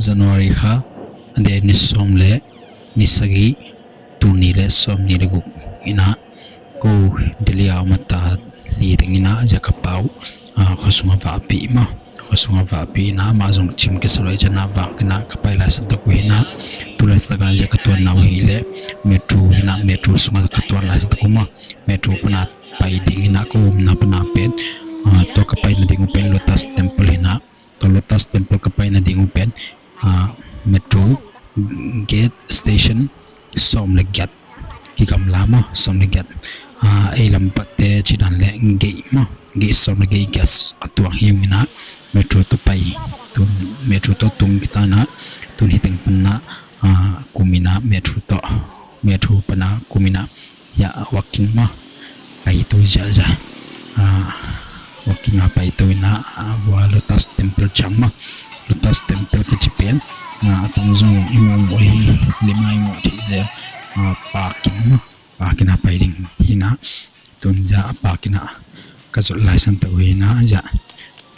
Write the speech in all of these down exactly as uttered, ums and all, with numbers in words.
January kha a date ni sawm le ni sagih, tul nih le sawmnih le guk in ah, ko Delhi a om a ta li ding in ah, zia ka pa uh, ah, khuasung a vahpih mah. Khuasung a vahpih in ah, amah zong cim kisa lo ahih ciangin ah, vak in ah ka pai laisan tak uh hi in ah, tu laisan tak ah zia ka tuanna uh hi leh, metro hi in ah, metro sung ah ka tuan laisan tak uh mah. Metro pan a pai ding hi in ah, ka omna pan a pen, ah, tua ka paina ding uh pen Lotus Temple hi in ah, tua Lotus Temple ka paina ding uh pen, ah, metro gate station sawm le giat kigamla mah, sawm le giat. Ah, ei lam patte ci dan le gate mah, gate sawm le gate giat a tuang hi ung in ah, metro tawh pai, tun metro tawh tung kita in ah, tun hi teng pan ah, ah, kum in ah metro tawh, metro pan ah kum in ah, ya, walking mah, paito ziahziah. Ah, walking a paito in ah, ah, vua Lotus Temple ciang mah. Lotus Temple ka ci pen, ah, a tang zong i muh muh hi, lim a i muh thei zel. Ah, park in mah, park in a pai ding hi in ah, tun zia a park in ah ka zot laisan tak uh hi in ah, zia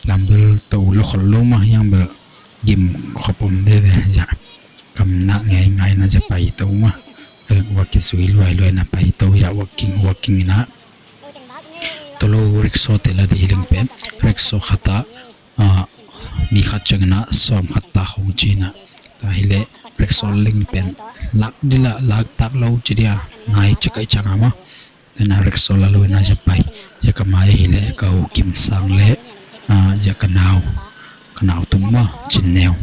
lam bel to lo khol lo mah, hiang bel gim khop om veve, zia kam nak ngeingai in ah zia paito mah. Ka vek vak kizui luailuai in ah paito, zia walking, walking in ah. Tua lo rickshaw te la ding hi leng pen, rickshaw khat ah, ah, mi khat ciangin ah sawm khat ta hong ci in ah. Tua hi leh rickshaw leng pen lak ding la, lak tak lo ci dia, ngai ciak ahih ciang a mah. Tua in ah rickshaw la lo in ah zia pai. Zia ka mai hi leh ka u Kim Sang le, ah, zia ka nau, ka nau tum mah, Cin Neu.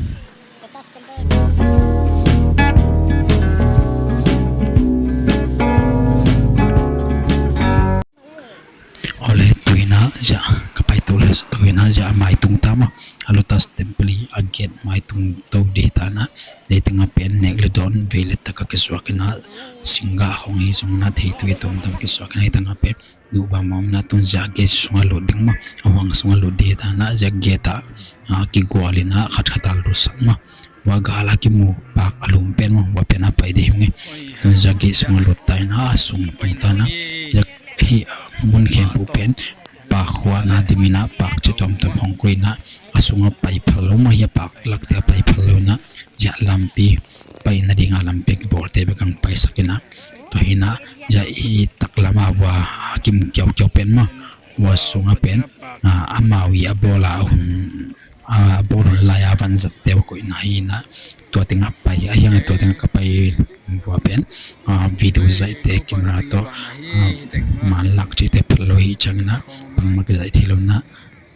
Awle, tu in ah zia ka paito le, tu in ah zia a mai tung ta mah. A Lotus Temple i a gate mai tung to ding hi ta in ah, hih teng ah pen nek le dawn vei le tak a kisuak in ah, singgah hong hi zong in ah, theitui tuamtuam kisuak in ah, hih teng ah pen duh bang mah om in ah, tun zia gate sung ah lut ding mah, a huang sung ah lut ding hi ta in ah, zia gate ah, ah, kigual in ah khatkhat a lutsak mah. Vua gal a kimu park a lum pen mah, vua pen a pai ding hi ung e. Tun zia gate sung ah lut ta in ah, a sung tung ta in ah, zia hih, ah, mun khempeuh pen park khuahna dim in ah, park ci tuamtuam hong koih in ah, a sung ah pai phal lo mah, hih a park lakte ah pai phal lo in ah, zia lampi, paina ding a lampi kibawlte bek hong paisak in ah, tua hi in ah, zia i taklam a vua a kimu kiaukiau pen mah, vua sung ah pen, ah, amau i a bawl a hun, ah, a bawl hun lai a vanzatte uh koihna hi in ah, tua teng ah pai, a hiang tua teng ah ka pai vua pen, ah, video zaihte, camera tawh, ah, man lak cihte phal lo hi ciangin ah, bangmah kizaih thei lo in ah,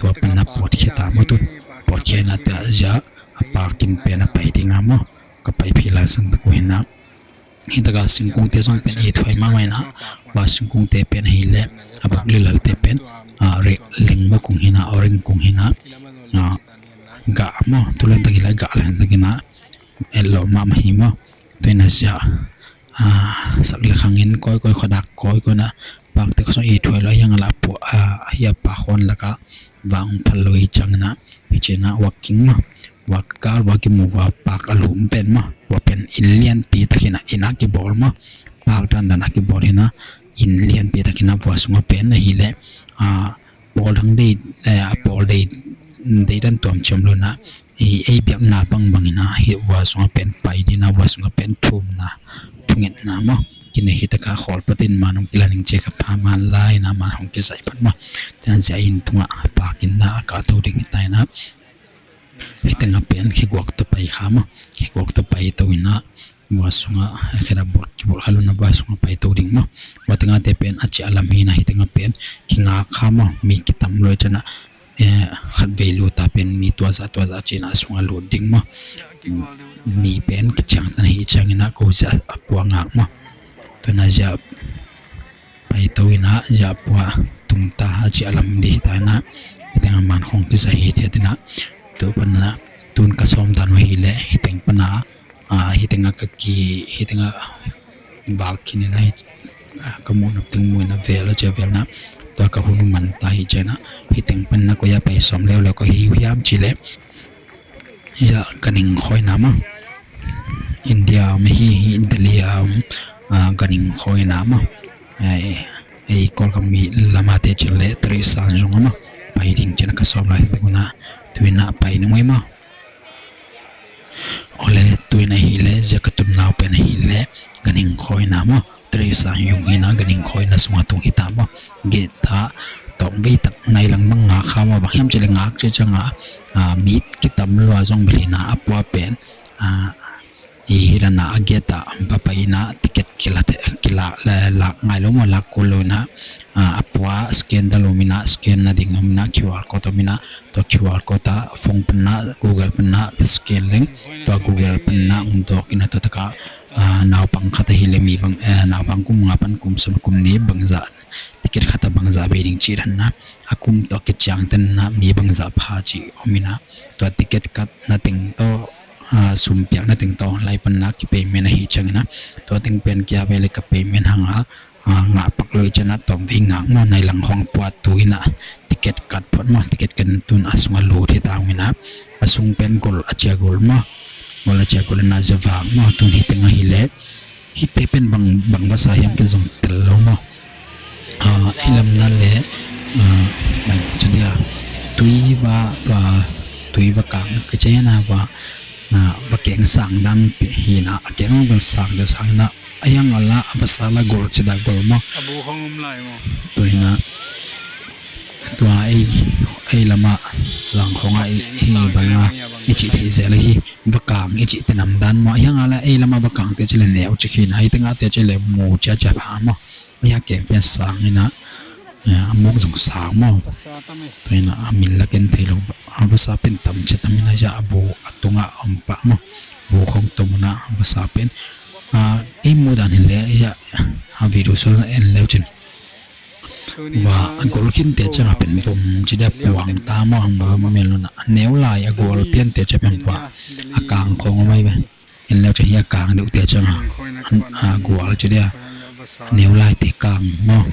tua pan ah pawtkhia ta mah tun. Pawtkhia in ah tua zia a park in pen a pai ding a maw, ka pai phei laisan tak uh hi in ah. Hih tak a singkungte zong pen ithuai mahmah in ah, vua singkungte pen ahih leh, a buk lilalte pen, ah, lengma kung hi in ah, orange kung hi in ah, ah, gah maw, tu laitak hi leh gah laitak in ah, etlawm mahmah hi maw. Tua in ah zia, ah, sak le khang in kawikawi, khuadak kawikawi in ah, parkte khawng zong ithuai lo, a hiang a la pua, ah, a hia park huan lak ah vak hong phal lo hi ciangin ah, hi ci in ah walking maw, vua ka kal, vua kimu, vua park a lum pen maw, vua pen inn lianpi tak hi in ah, inn a kibawl maw, park dandan a kibawl hi in ah, inn lianpi tak hi in ah, vua sung ah pen ahih leh, ah, pawl dang dei, eh, a pawl dei, deidan tuam ci om lo in ah, ei, ei biakna bangbang in ah, hih vua sung ah pen pai ding in ah, vua sung ah pen thumna, thungetna maw, kinei hi tak a khawl pah in, man hong kila ning ci ka pha, man la in ah, man hong kizaih pah maw. Tua in ah zia inn tung ah park in ah ka to ding hi ta in ah, hih teng ah pen khiguak tawh pai kha maw, khiguak tawh paito in ah, vua sung ah, a khera bul, kibulh kha lo in ah vua sung ah paito ding maw. Vua teng ahte pen a ciah lam hi in ah, hih teng ah pen kingak kha maw, mi kitam lo hi ciangin ah, eh, khatvei lut a pen mi tuazah tuazah ci in ah a sung ah lut ding maw. Mi pen kiciangtan ahih ciangin ah ko zia a pua ngak maw. Tua in ah zia paito in ah, zia pua tung ta, a ciah lam ding hi ta in ah, hih teng ah man khawng kisa hi thiat in ah, tua pan ah tun ka sawm dan uh ahih leh, hih teng pan ah, ah, hih teng ah ka ki, hih teng ah vak khin in ah, hih, ah, ka muh nop teng muh in ah vel a cia vel in ah, tua ka hun uh man ta hi ciangin ah, hih teng pan ah koi ah pai sawm leuleu ka hi uh hiam cih leh, ya, ganhing khawi in ah maw, India a om hi, hi Delhi a om, ah, ganhing khawi in ah maw, ei, ei Kawlgam mi lam a te cih leh Tarisan zong a maw, pai ding ci in ah ka sawm lai tak un ah, tu in ah pai nung ei maw. Awle, tuin ahih leh zia ka tun nau pen ahih leh ganhing khawina maw, Teresa Yung hi na, ganhing khawina sungah tung hi ta maw. Gate ah tawm vei tak nai lang bang ngak kha maw, bang hiam cih leh ngak ciang ciangah, ah, mi kitam lua zong bel hi na, a pua pen, ah, i hi dan a gate ah va pai in a ticket kila, kila, lak ngai lo maw, lak kul lo in a, ah, a pua scan ta lo in a, scan na ding om in a, Q R code om in a, tua Q R code ah phone pan a, Google pan a scan leng, tua Google pan a hong dawk in a, tua tak ah, ah, naupang khat ahih leh mi bang, eh, naupang kum nga pan kum sawm kum nih bangzah, ticket khat ah bangzah bei ding cih dan a, a kum tawh kiciangtan in a mi bangzah pha cih om in a, tua ticket katna teng tawh, ah, sum piakna teng tawh online pan a ki payment ahih ciangin a, tua teng pen kia vei leh ka payment hang a, ah, ngah pak lo i ciang a tawm vei ngak maw, nai lang hong pua tu in a, ticket kat phot maw, ticket kat tun a sungah lut hi ta ung in a, a sung pen gol a cia gol maw, gol a cia gol in a zia vak maw, tun hi teng ahih leh, hihte pen bang, bang vasa hiam kei zong tel lo maw. Ah, ei lam dan leh, ah, bang ci dia, tui va, tua, tui va kang ka ci na va, ah, va keng sang dan pi hi na, a keng bel sang dia sang na, a hiang a la, a vasa la gol ci da gol maw. A bu khong um lai maw. Tua hi na, tua ei, ei lam a sang khong a i, hi bang a, i cih thei zel hi, va kang i cih te nam dan maw. A hiang a la ei lam a va kang te ci leh neu ci khin, a hi teng a te ci leh mu cia cia pha maw. A hia keng pen sang in a, eh, a muk zong sang maw. Tua hi na a min la ken thei lo, a vasa pen tam cia tam in a, hia a bu a tung a om pah maw. Bu khong tung in a vasa pen, ah, ei mu dan hi leh, hia a video sung en leu cin. Va a gol khin te ciang a pen vom ci dia puang ta maw, a mu lum mel lo in a, a neu lai a gol pian te ciang pen va a kang khong om ai ve. En leu ciang hi a kang deuh te ciang a, a, a gual ci dia, a neu lai te kang maw.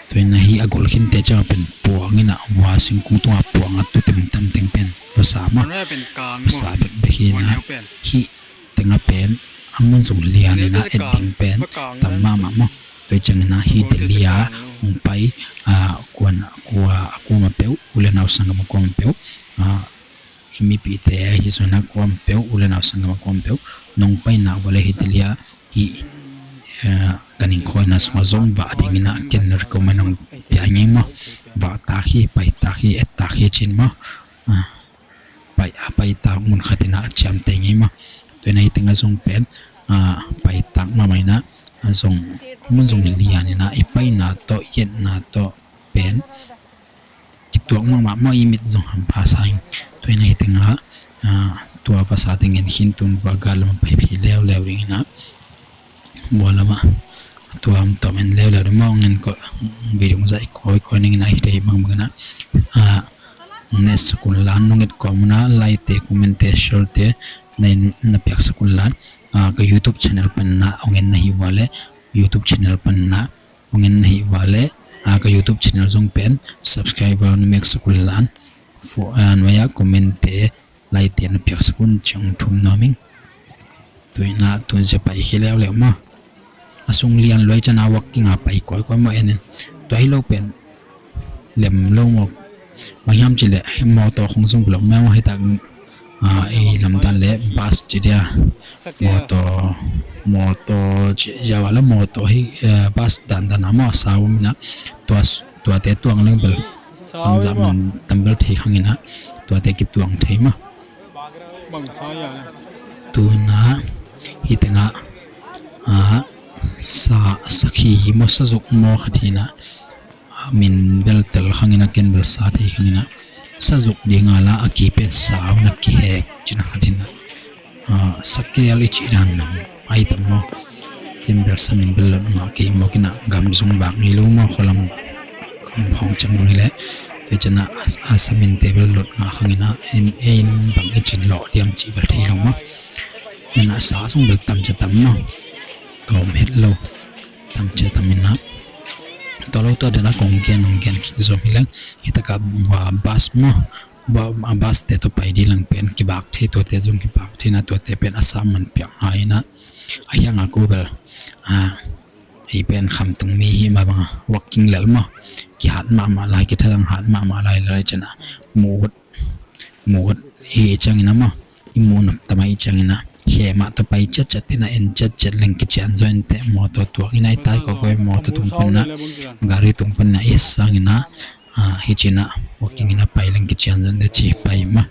Tua hi na hi a gol khin te ciang a pen puang in a, vua singkung tung a puang a tu tem tam teng pen vasa maw. Vasa bek bek hi na, hi teng a pen a mun zong lian in a et ding pen tam mahmah maw. Tua hi ciangin a hi Delhi a hong pai, a, kuan, kua, a kuama peuh, u le nau sanggam a kuama peuh, a, i mipite ahi zongin a kuama peuh, u le nau sanggam a kuama peuh nong paina uh a le hi Delhi a hi, eh, ganhing khawina sungah zong vah dingin a ken recommend hong pia ing ei maw. Vah tak hi, pai tak hi, et tak hi cin maw. Ah, pai, a pai tak mun khatin a ciamteh ing ei maw. Tua hi na hi teng a zong pen, ah, pai tak mahmah in a, a zong mun zong lian in a, i paina tawh, i etna tawh pen kituak mahmah maw, i mit zong hampha sa ing. Tua hi na hi teng a, ah, tua vasa teng en khin tun vua gal lam a pai phi leuleu dingin a, vua lam a tua om tawm en leuleu ding maw, ngen ko video zai koi koi ning in a hi te hi bangbang in a, ah, ne sak un lan, nong et kawm un a like te, comment te, share te na, na piak sak un lan, ah, ka YouTube channel pan a hong en na hi vua le YouTube channel pan a hong en na hi vua le, ah, ka YouTube channel zong pen subscriber na mek sak un lan. Fo, ah, nuai a comment te, like te na piak sak un, ciang thum nuam ing. Tua hi na tun zia pai khia leuleu maw. A sung lian luai ciang a walking a pai koi koi maw en in. Tua hi lo pen lem lo maw. Bang hiam cih leh mawtaw khong zong lo maw hi tak. Ah, ei lam dan le bus ci dia. Mawtaw, mawtaw ci, zia va la mawtaw hi, eh, bus dan dan a maw sa um in a. Tua, tuate tuang leng bel bangzah man tam bel thei khang in a. Tuate kituang thei maw. Tun a hi teng a, ah, sa, sakhi maw, sazuk maw khat hi in a. A min bel tel khang in a, ken bel sa thei khang in a. Sazuk ding a la a kipen sau na kihek cin a khat hi in a. Ah, sakel i cih dan nam ai tam maw. Ken bel sa min bel lot ngah kei maw, ken a gam zong bak ngei lo maw, khualam gam khawng ciang bang hi leh. Tua ciang a, a, a sa min te bel lot ngah khang in a, en, en bang i cin lawh diam cih bel thei lo maw. En a sa zong bel tam cia tam maw. Tawm het lo. Tam cia tam in a. Tua lo tua dan a kong gen, hong gen kik zom hi leng. Hi tak a va bus maw. Va, a bus te tawh pai ding leng pen kibak thei, tuate zong kibak thei in a, tuate pen a sa man piak ngai in a. A hiang a ko bel, ah, ei pen khamtung mi hi mah bang a, walking lel maw. Kihat mahmah lai, kithadang hat mahmah lai, lai ciang a. Mut, mut hi ciangin a maw. i muh nop tam ahih ciangin ah, khe mah tawh pai ciatciat in ah, en ciatciat leng kician zaw inteh, mawtaw tuak in ah, i tai kawikawi mawtaw tung pan ah, gari tung pan ah, i sang in ah, ah, hi ci in ah, walking in ah pai leng kician zaw inteh ci pai mah.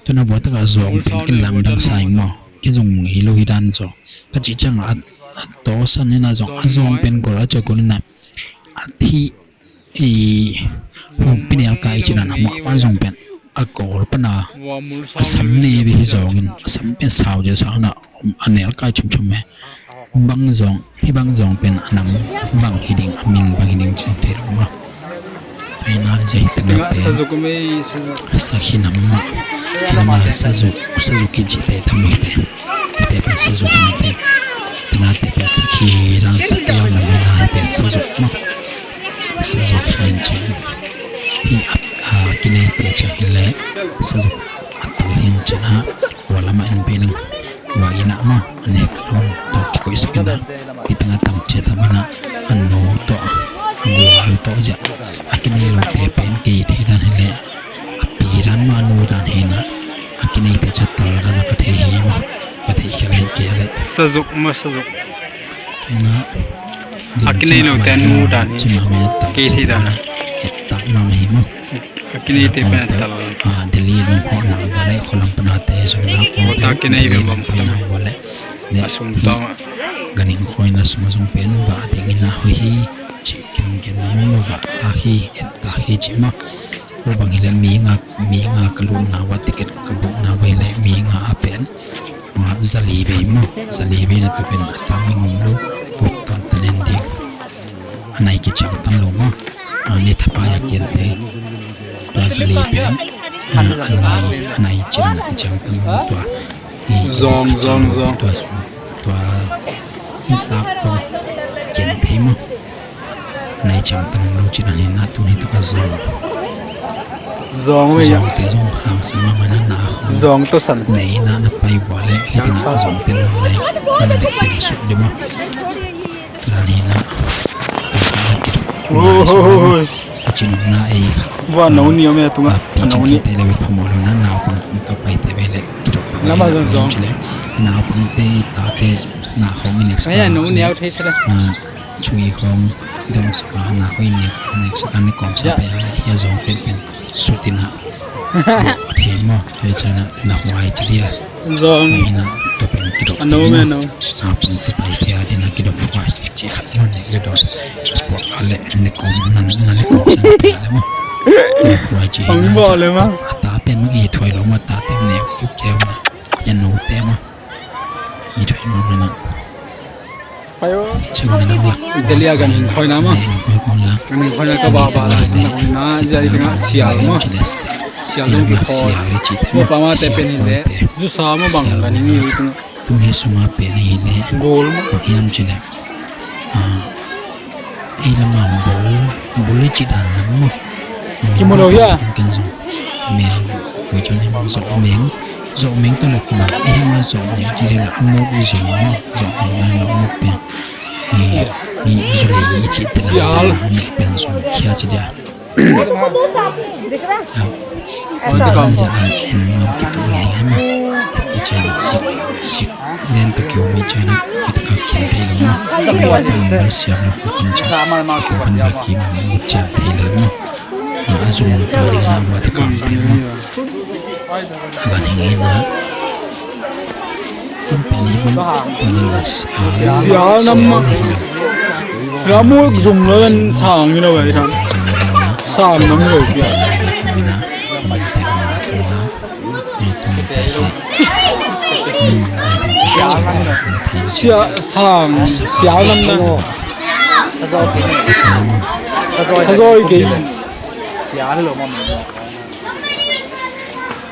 Tu in ah vua tak ah zawng pen kin lamdang sa ing maw. Kei zong mu hi lo hi dan zaw. Ka cih ciang ah, a, a tawsan in ah zong, a zawng pen gol a cia gol in ah, a thi i hong pinel kai ci dan a mah, mah zong pen a gol pan a, a sam ne ve hi zawng in, a sam pen sau cia sau in ah, a nel kai chumchum e. Bang zawng, hih bang zawng pen a nam bang hi ding, a ming bang hi ding ci thei lo mah. Tua hi in ah zia hi tengah pen sazuk a mei, sazuk. Sakhi nam mah. Hi nam ah sazuk, sazuk i cihte tam hi te. Hihte pen sazuk hi te. Tengahte pen sakhi dan, sakhi nam hi in ah, hih pen sazuk mah. Sazuk hi in cin. Hih a, a kineite ciang hi leh sazuk a tal hi in cin ah. Hua lam ah en pen leng. Hua in ah maw, a nek a dawn tawh kikoihsak in ah, hih teng ah tam cia tam in ah, a nu tawh, a gual tawh ziah, a kinei lote pen kei thei dan hi leh, a pi dan maw, a nu dan hi in ah, a kineite cia tal dan ah ka thei hi maw, ka theih khial hi kei a leh. Sazuk maw, sazuk. Tua in ah, a kinei lote a nu dan hi, kei thei dan ah. Et tak mahmah hi maw. A kineite pen a tal. Ah, Delhi nong khawh nang va leh, khualam pan a te zong na kong pen, Delhi nong pai nang va leh. A sum tawng ah. Ganhing khawi na sum a zong pen, va ding in ah hoih hi, ci kinong gen na mong va tak hi, et tak hi ci mah. Ko bang hi leh mi nga, mi nga ka lutna va ticket ka bukna va hi leh mi nga a pen. Ah, zali bei mah, zali bei na tu pen a tam ning om lo, ut tam tanen ding. A nai kiciang tan lo maw. A, ni thapai a kian te. Tua zali pen, a, a nai, a nai cin a kiciang tan lo tua. I, zong, zong, zong. Tua su, tua ni tak tua kian te maw. A nai ciang tan lo cin a ni na tu ni tua ka zong. Zong wei. Zong te zong hang san ma ma na na. Zong to san. Nei na na pai vua leh, hi teng a zong te na nei. Na na nek teng suk di maw. Tua dan hi in ah, tua dan ah kidop. Oi. A cinopna ei kha. Vua no ni om e tung ah. A pi no ni. Cin te le ve phamawh lo in ah, naupang tung tawh paite ve le kidop. Lama zong zong. Ci le. Naupang te, tate, na khawng i nek sak a. Ai, no ni au thei sa le. Ah, chui khawng i dong sak a, na khawng i nek, nek sak a ni kawm sa pe a le. Hia zong pen pen. Sut in ah. Buh a thei maw. Tua ciang ah na huai ci dia. Zong. Tua in ah tua pen kidop. A no thei maw. A no. Naupang tua pai thei a ding ah kidop huai ci khat maw, nek le dawn. Puak a le ne kong nan, nan ne kong san thei a le maw. Kidop huai ci. Ang hi na bo le maw. A ta pen maw i thuai lo maw, ta teng neu kiu keu na. Ya no te maw. I thuai maw na. Pai o. Delhi a ganhing khawi na maw. Ganhing khawi na ka ba ba la, na zia i teng ah sial maw. Sial dong ki khawi. Tua pa mate pen hi leh, zu sa maw bang ganhing hi teng ah. Tuni sung a pen hi leh. Gol maw. Bang hiam ci leh. Ah, ei lam ah bul, bul i ci dan lam maw. Kimu lo hia. Kan zong. Meng, koi cun em, zawh meng, zawh meng tawh le kimang, eh, ma zawh meng ci dia la, a muk zong ma, zawh meng na la, a muk pen. Eh, mi zu le i ci te la, a muk pen zong khia ci dia. Tua dan za a en ngam kituk ngei ngei ma. Ti cian sik, sik len tawh kio mi cian a, mi tak a kin thei lo ma. Mi a pan bal siam ma, ko kin cian, ko pan bal kim, mi cian thei lo ma. A zum ka ding na ma te kam pen ma. A ganhing in a. Kin pen hi bang ganhing na sial. Sial nam ma. Sial hi lo. Ramul zum lo en sang hi lo e dan. Sang nam hi lo pia. Sia, sang, sial nam na. Sa zoi kei. Sa zoi kei. Sia lo ma.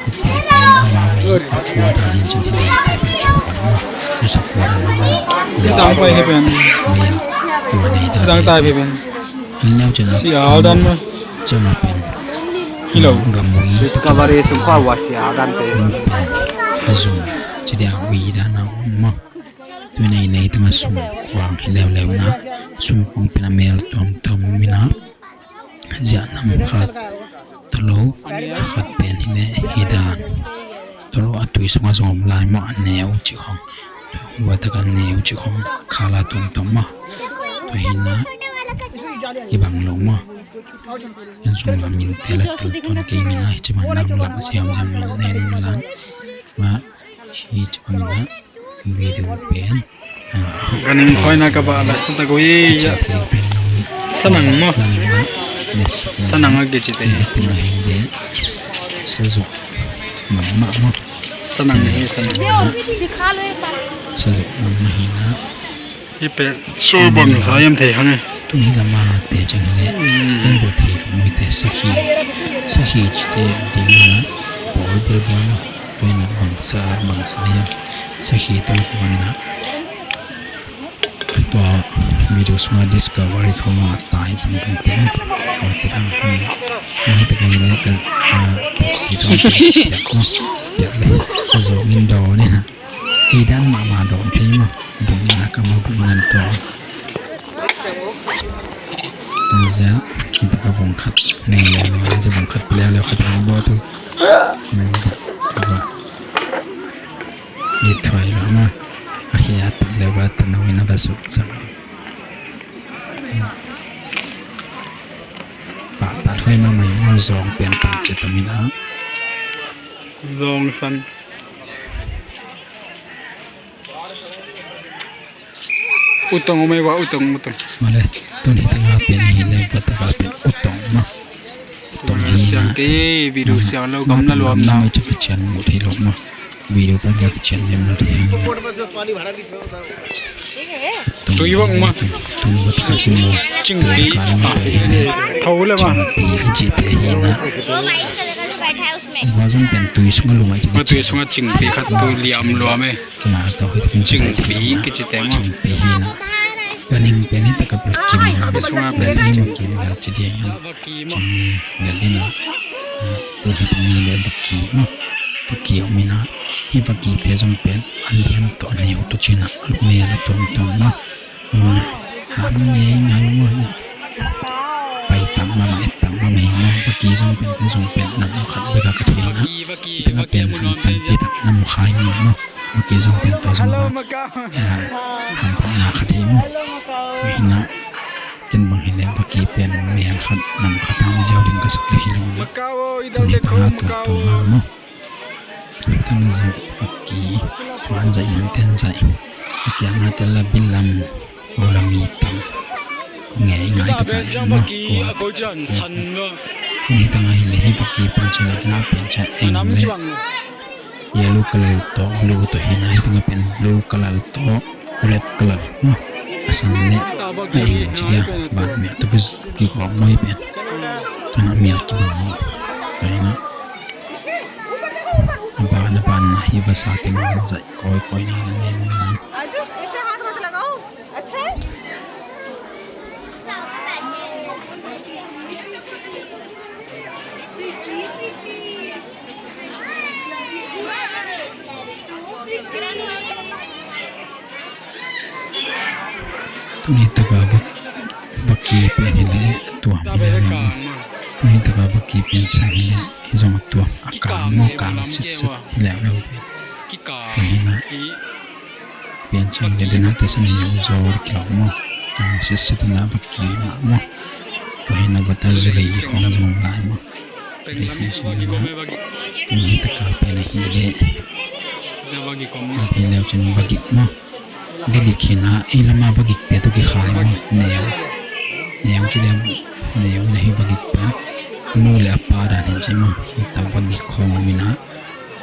Ite pen amau i a khua dan in cin hi lei ite pen ki khua dan ma. Nusa khua dan ma. Dang pai hi pen. Maya khua nei dan. Dang tai pen. An leu cin a. Sial dan ma. Cin a pen. Hi lo. Gam wi. Discovery sung khua wa sial dan te. Pen. A zum. Ci dia wi dan a ma. Tu nei nei tama sum kuang hi leu leu na. Sum kuang pen a mel tuam tuam mi na. Ziah nam khat tolo a khat pen hi ne hi dan. Tolo a tui Sungah zong om lai maw, a neu cih khong. Tua tak a neu cih khong khala tuamtuam maw. Tua hi na i bang lo maw. Yan sung lam min te la tuamtuam kei mi na hi ci bang na lam a siam siam mi na nen lan. Ma hi ci bang na video pen. Ka ning khawina ka bah la sa tak uh hi. Sanang maw? Sanang a kici te hi. Sazuk mama maw? Sanang hi, sanang. Sazuk mama hi na. Hi pe so bang sa yam thei hang e. Tuni lama te chang le. Kan bul thei lo mui te sakhi. Sakhi ci te ding na. Bol bel bol na. Tua hi na bangsa, bangsa yam. Sakhi tawh na ka bang na. Tua video sunga discovery khawma tai zangzang te maw. Tua tirang khawma. Tuni taka hi le ka, ka Pepsi tawh tiak maw. Tiak le ka zawng in dawn ni na. Ei dan mahmah dawn thei maw. Bung in a ka maw bung in an tua. Tua zia hi taka bung khat nei le nei zia bung khat pia le khat bung bua tu. Nei zia. Ni thuai lo ma. A khia tak le ba ta no ina ba suk sak. Ba ta thuai ma mai ma zong pen tan ce ta mina. Zong san. Utong umai wa utong utong. Wale, tun hi tanga pen hi le ba taka pen utong ma. Utong hi na. Siang te, video siang lo, gam la luam na. Mai cak kichian mu thei lo ma. Video pa ga kichian zem mu thei. Tui wang ma. Tun ba taka kimu. Chingpi. Thau le ma. Chingpi hi ci te hi na. Wa zong pen tui sunga lumai cak kichian. Tui sunga chingpi khat tu liam luam e. Kina to hi takin kizai thei na. Chingpi hi na. Ka ning pen hi taka pel kim. Lel hi ma kim lel ci dia hi. Kim lel hi na. Tu hi tami le vaki ma. Vaki om hi na. Hi vaki te zong pen a lian to a neu to ci na. A mel a tuamtuam na. Ham ngei ngai ma. Pai tang ma ma et tang ma ma hi ma. Vaki zong pen, pen zong pen nam khat bek a ka thei na. Ita ka pen ham pan pi tak nam khai ma ma. Vaki zong pen to zong ma. Ham pan na khat hi ma. Hi na. Ken bang hi le vaki pen mel khat nam khat ham ziau ding ka sak le hi lo na. Tuni tanga tuamtuam ma ma. Tang zong vaki ma zai nam ten zai. A kiang a tel la bilam. Ko la mi tam. Ko ngei ngai taka en ma. Ko a ko. Ko ni ta ngai le hi vaki pen cha la dina pen cha eng le. Yellow color to blue to hi na hi tanga pen blue color to red color ma. A san le a eng ci dia. Ban mel to ki ko moi pen. Tuna mel ki bang ma. To hi na. A ban a ban na hi vasa teng zai koi koi ni na ne nung na. Tuni taka vaki pen hi le tua mi le ma. Tuni taka vaki pen sang hi le hi zong a tua a kang mo kang sitset hi le a veu pen. Tua hi na. Pian chang le dina te sa neu zo le kilo mo. Kang sitset dina vaki ma mo. Tua hi na vata zulei khong zong lai mo. Zulei khong zong lai mo. Tun hi taka pen a hi le. Hi leu cin vagik mo. Vagik hi na i lama vagik te tu ki khai mo. Neu. Neu ci le neu hi na hi vagik pen. Nu le a pa dan hin ci mo. Hi ta vagik khong mi na.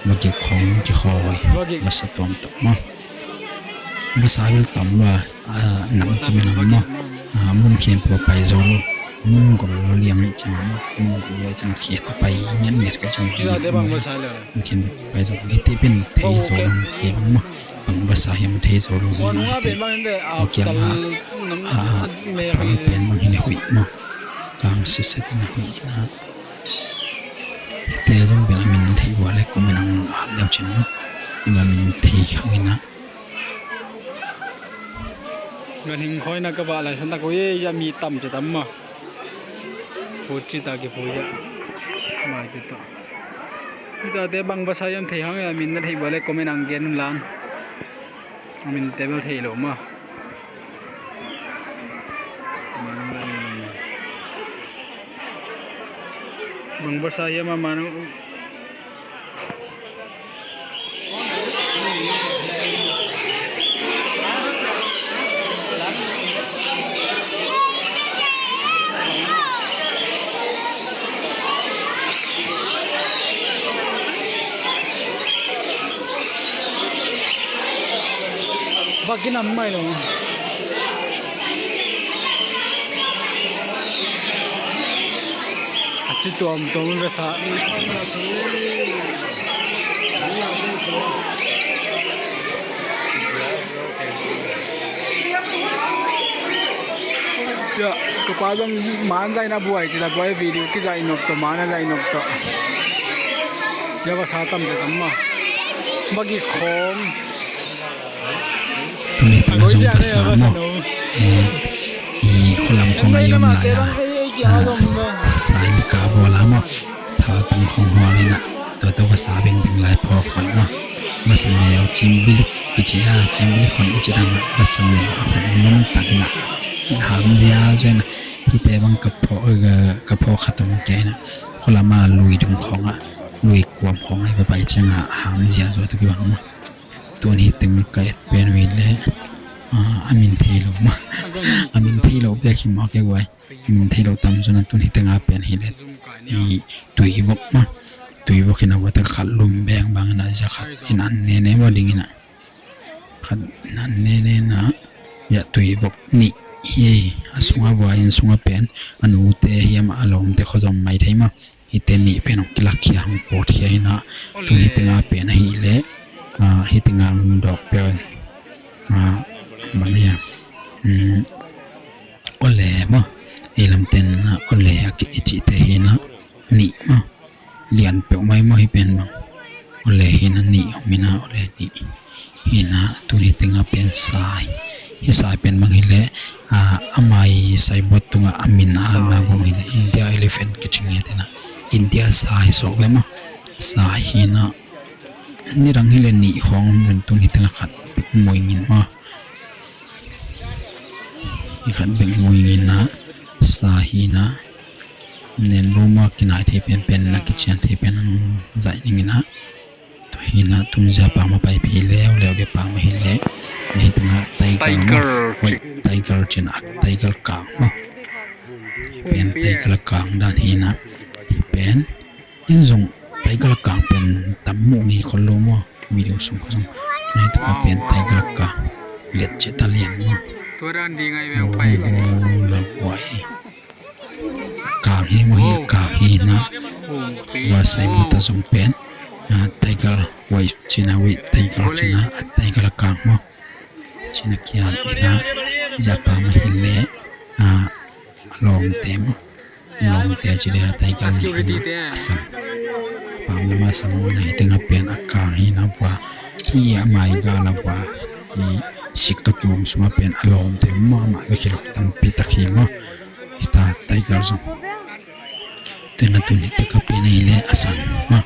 Vagik khong ci khoi. Vasa tuam tuam mo. Vasa vil tam lua, nam kim lam ma, mun khempeuh pai zo lo, mun gol lo liang i chang, mun gol lo i chang khia ta pai ngen nget ka chang. Mun khempeuh pai zo lo, hiti pen thei zo lo, ke bang ma, bang vasa hiam thei zo lo, hiti. Kiam a, a, bang pen bang hine hui ma, kang sese kina hui na. Hite zong bel a min thei ua le comment ang at leu cin ma, ima min thei khang ina. Ganhing khawina ka vah lai santak uh hi, ya mi tam ci tam maw. Phu ci ta ki phu ya. Mai ti tawh. Tate bang vasa hiam thei hang, a min na thei bua le comment ang gen un lan. A min te bel thei lo ma. Bang vasa hiam a man. Vakin am mai lo. A ci tuamtuam vesa. Tua ka pa zong man zaina buai ci ta buai, video kizaih nop tawh, man a zaih nop tawh. Tua vasa tam te tam ma. Bagi khawng. Tuni tama zong vasa maw. Eh, i khualam khawng a i om lai a, ah, s-, sai lika bual a maw. Thaltang khawng hual in a, tua tawh vasa bengbeng lai phawk huai maw. Vasa neu cimbilik kici a, cimbilik khon i ci dan a, vasa neu a khon ngam tak in a, ham ziazua in a, hihte bang ka phawk, eh, ka phawk khat om kei in a, khualam a lui dung khawng a, lui kuam khawng a i va pai ciang a, ham ziazua tawh kibang maw. Tun hi teng ka et pen uh hi leh, ah, a min thei lo ma. A min thei lo bek hi mawk e guai. A min thei lo tam zong a tun hi teng a pen hi leh. I Tuivok ma. Tuivok hi na vua ta khat lum beng bang hi na za khat in an nene vua ding hi na. Khat in an nene na. Ya Tuivok nih hi a sunga vua inn sunga pen. A nute hiam a lawmte khua zong mai thei ma. Hihte nih pen hong kilakkhia hong pawtkhia hi na, tun hi teng a pen ahih leh, ah, hi teng a hong dawk peuh in, ah, bang hiam, um, ole maw, ei lamten na ole a ki i cihte hi na, nih maw, lian peuh mai maw hi pen bang, ole hi na nih om hi na, ole nih. Hi na, tun hi teng a pen sai. Hi sai pen bang hi leh, ah, a mai sai buat tungah a min a na bang hi leh India elephant kici ngiat hi na. India sai sawk ve maw. Sai hi na. Nidang hi leh nih khawng om in tun hi teng a khat bek mui ngin maw. Hi khat bek mui ngin na. Sai hi na. Nen bo maw kinai thei pen pen na kician thei pen ang zaih ning hi na. Tua hi na tun zia pam a pai phi leuleu dia pam a hi leh. Hi teng a tiger maw. Tiger. Wait, tiger cin a tiger kang maw. Hi pen tiger kang dan hi na. Hi pen. In zong tiger kang pen tam muh ngei khol lo maw. Video sung khol zong. Hi teng a pen tiger kang. Liat cih ta lian maw. Tua dan ding ai veu pai. Oh, la wai. A kang hi maw hi a kang hi na. Vua sai mata zong pen. Ah, tiger wai cina wai tiger cina a tiger a kang maw. Cina kiam hi na. Zia pam a hi leh. Ah, a lawmte maw. A lawmte ci dia tiger ni a san. Pam ni ma san maw na hi teng a pen a kang hi na vua. Hi a mai gal a vua. Hi sik tawh kium sung a pen a lawmte maw ma bek hi lo tampi tak hi maw. Hi ta tiger zong. Tun a tun hi teng a pen a hi leh a san maw.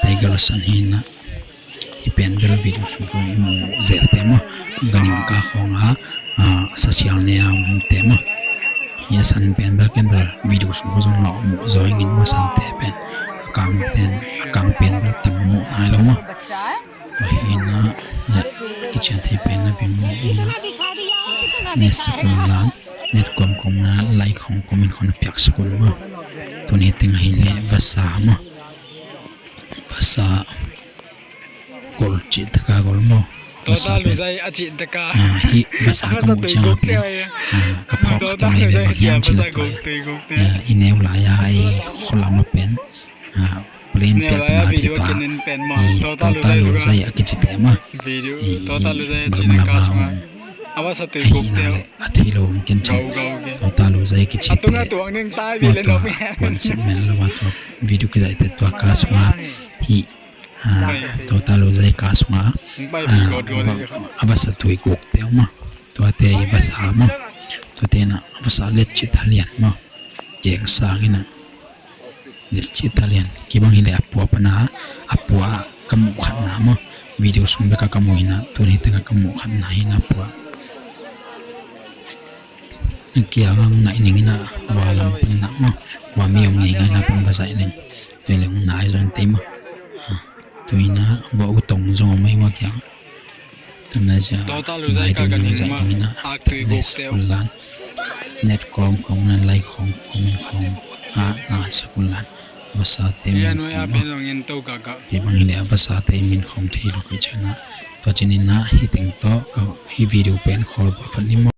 Tiger a san hi na. Hi pen bel video sung khawng i mu zel te maw. Ganhing ka khawng a, ah, sasial ne a om te maw. Hi a san pen bel ken bel video sung khawng zong na mu zaw ing in maw san te pen. A kang pen, a kang pen bel tam mu nai lo maw. Hi na, ya, kician thei pen na veng maw hi na. Ne sa kong lan. Net kuamkuam na like khong comment khong na piak sukul maw. Tun hi teng hi leh vasa maw. Vasa gol cih taka gol maw. Vasa pen. Ah, hi vasa ka muh ciang a pen. Ah, ka phawk khat a mei ve bang hiam ci la tua. Ah, i neu lai a i khualam a pen. Ah, plain piak tana ci tua. I tota luzai a kici te maw. I, i, balmana ma um. A hi na le a thei lo um ken cin. Tota luzai kici te. Maw tua puan sep mel lo a tua video kizaih te tua ka sunga. Hi, ah, tota luzai ka sunga. Ah, va, a vasa tui guk te maw. Tua te i vasa maw. Tua te na a vasa let ci ta lian maw. Keng sang hi na. Let's see, Thalian. Kibang hileh a pua pana, a pua ka muh khatna maw. Video sung beka ka muh hi na, tuni tengah ka muh khatna hi na pua. Kiang ang na i ning ina, vua lam pan na maw. Vua mi om ngei ngai na pan va zaih leng. Tui leng na ai zon tei maw. Tui na vua u tong zong om mai vua kiang. Tuna zia ngai ding nang zai ding ina. Tuna sakul lan. Net kom kom nan lai khong, comment khong. A na sakul lan. Vasa te min khong. Kibang hileh a vasa te min khong thei lo kai chana. Tua chin ina hi teng to ka hi video pen khol ba phat ni maw.